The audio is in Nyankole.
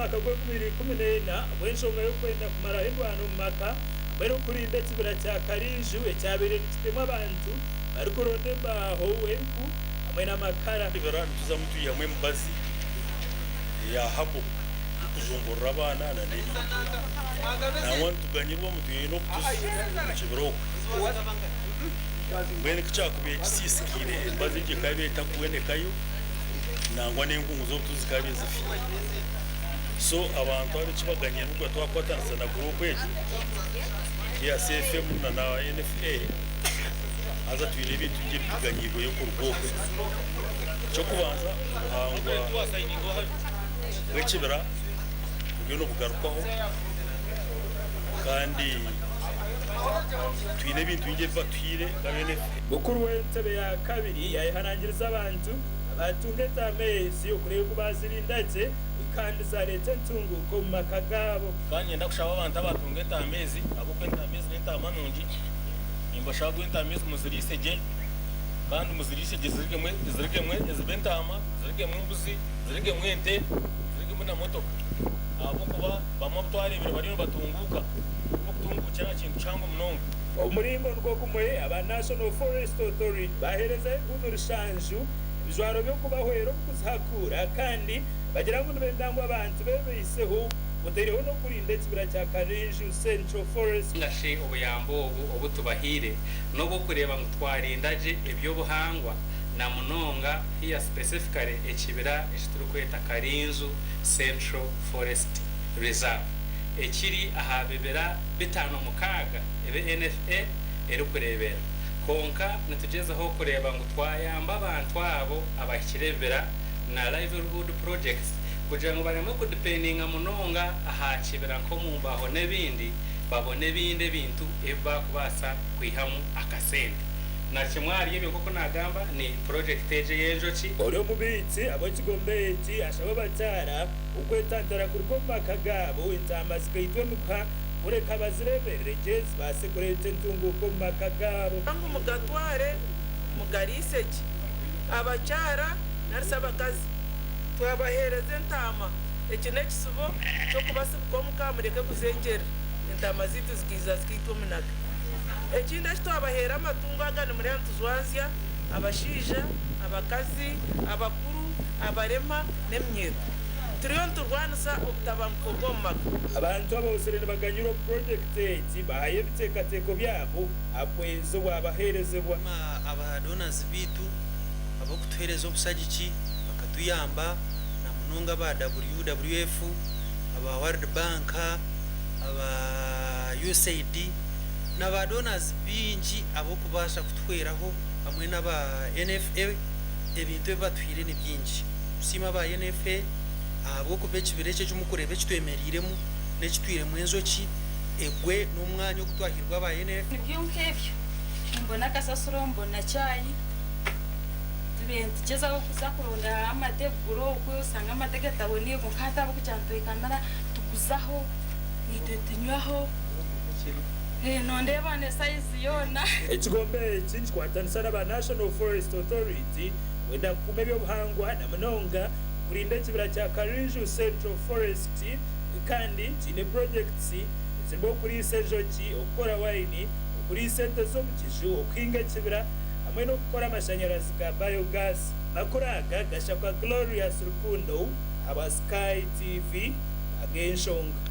mwaka gw'enkumi ibiri ikumi n'ena ahabw'enshonga y'okwenda kumaraho endwano omu maka hamwe n'okurinda ekibira kya Karinju ekyabaire nikitemwa abantu barikuronda embaaho, enku hamwe n'amakara. Ebibira nituzamu twihamu emibazi eya habo y'okujumburira abaana na n'ebindi. Nangwa nituganyirwa omu twine obutuzi omu kibira okwe. Mbwenu ku kyakubaire kisiisikaire emibazi egyo ekaba etakubonekayo nangwa n'enkungu z'obutuzi zikaba zifiire. So abantu abo eki baganyirwe kuba twakwatanisa na guruupu egyo eya CFM na na NFA haza twine ebintu bingi ebituganyiirweyo kuruga okwe. Eky'okubanza obuhangwa bw'ekibira buriyo nibugarukwaho kandi twine ebintu bingi ebi batuhaire nk'aba NFA. Mukuru w'entebe ya kabiri yayehanangiriza abantu abatunga entaama ezi okureeba oku baazirinda gye kandi zaareeta entunguuka omu maka gaabo. Kandi niinyenda kushaba abantu abatunga entaama ezi, ahabw'okuba entaama ezi n'entaama nungi, nimbashaba ngu entaama ezi muziriise gye, kandi muziriise gye zirugemu zirugemu ezibe entaama, zirugemu embuzi, zirugemu ente, zirugemu na motoka. Ahabw'okuba bamwe abu twareebire bariyo nibatunguuka, okutunguukira aha kintu kihango munonga. Omu muringo nigwo gumwe, aba National Forest Authority baaheerezayo empundu rushanju ebijwaro by'okubahwera omu kuzihakuura kandi bagira ngu nibenda ngu abantu beebeiseho otaireho n'okurinda ekibira kya Karinju Central Forest. Ninga shi obuyambi obu obu tubahaire n'obw'okureeba ngu twarinda gye eby'obuhangwa na munonga here specifically ekibira eki turikweta Karinju Central Forest Reserve ekiri aha bibira 56 ebi NFA erikureeberera. Kwonka nitugyezaho kureeba ngu twayamba abantu abo abahikire ebibira na livelihood projects kugira ngu baremwe kudipendinga munonga aha kibira nk'omumbaho n'ebindi babone ebindi ebintu ebi baakubaasa kwihamu akasente. Na kimwe ahari ebyo nk'oku naagamba ni purojekiti egi ey'enjoki. Ori omubiitsi ab'ekigombe eki ashaba abakyara okwetantara kuruga omu maka gaabo entaama zikaitwa emiguha kureka bazireeberere gye zibaase kureeta entunguuka omu maka gaabo. Ngu mugatware mugariise gye. Abakyara nari shi abakazi twabaheereza entaama, eki n'ekisibo ky'okubasibika omuka mureke kuzengyerera entaama zaitu zikaija zikaitwa omunaga. Ekindi eki twabaheera amatungo aga nimureeba nitujwanzya abashaija, abakazi, abakuru, abarema n'eminyeeto. Turiyo niturwanisa obutabanguko bw'omu maka. Abantu abahuzire nibaganyirwa omu purojekiti egi bahayo ebiteekateeko byabo aha buhwezi obwabaheerezibwa. Aba donors baitu ab'okutuheereza obushagiki bakatuyamba na munonga aba WWF, aba World Bank, aba USAID na ba donors baingi ab'okubaasa kutuhweraho hamwe n'aba NFA ebintu ebi batuhaire ni bingi. Tusiime aba NFA ahabw'okuba ekibira eki eki murikureeba eki twemereiremu n'ekitwiremu enjoki egwe n'omwanya ogu twahairwe aba NFA. Nibyo nk'ebyo, nimbona kasasiro, mbona chai, tubaire nitugyezaho kuza kuronda amate kugura okwe osanga amate gataboneire kwonka hati ahabw'okugira ngu twekamira tuguzaho naitwe tunywaho, nondeeba n'esayizi yoona. Ekigombe eki nikikwatanisa n'aba National Forest Authority kwenda kukuuma eby'obuhangwa na munonga kurinda ekibira kya Karinju Central Forest kandi kiine purojekiti ezirimu okuriisa enjoki, okukora wayini, okuriisa ente z'omu kiju, okuhinga ekibira hamwe n'okukora amashanyarazi ga biogas. Amakuru aga gashakwa Glorious Rukundo ahabwa Sky TV ag'enshonga.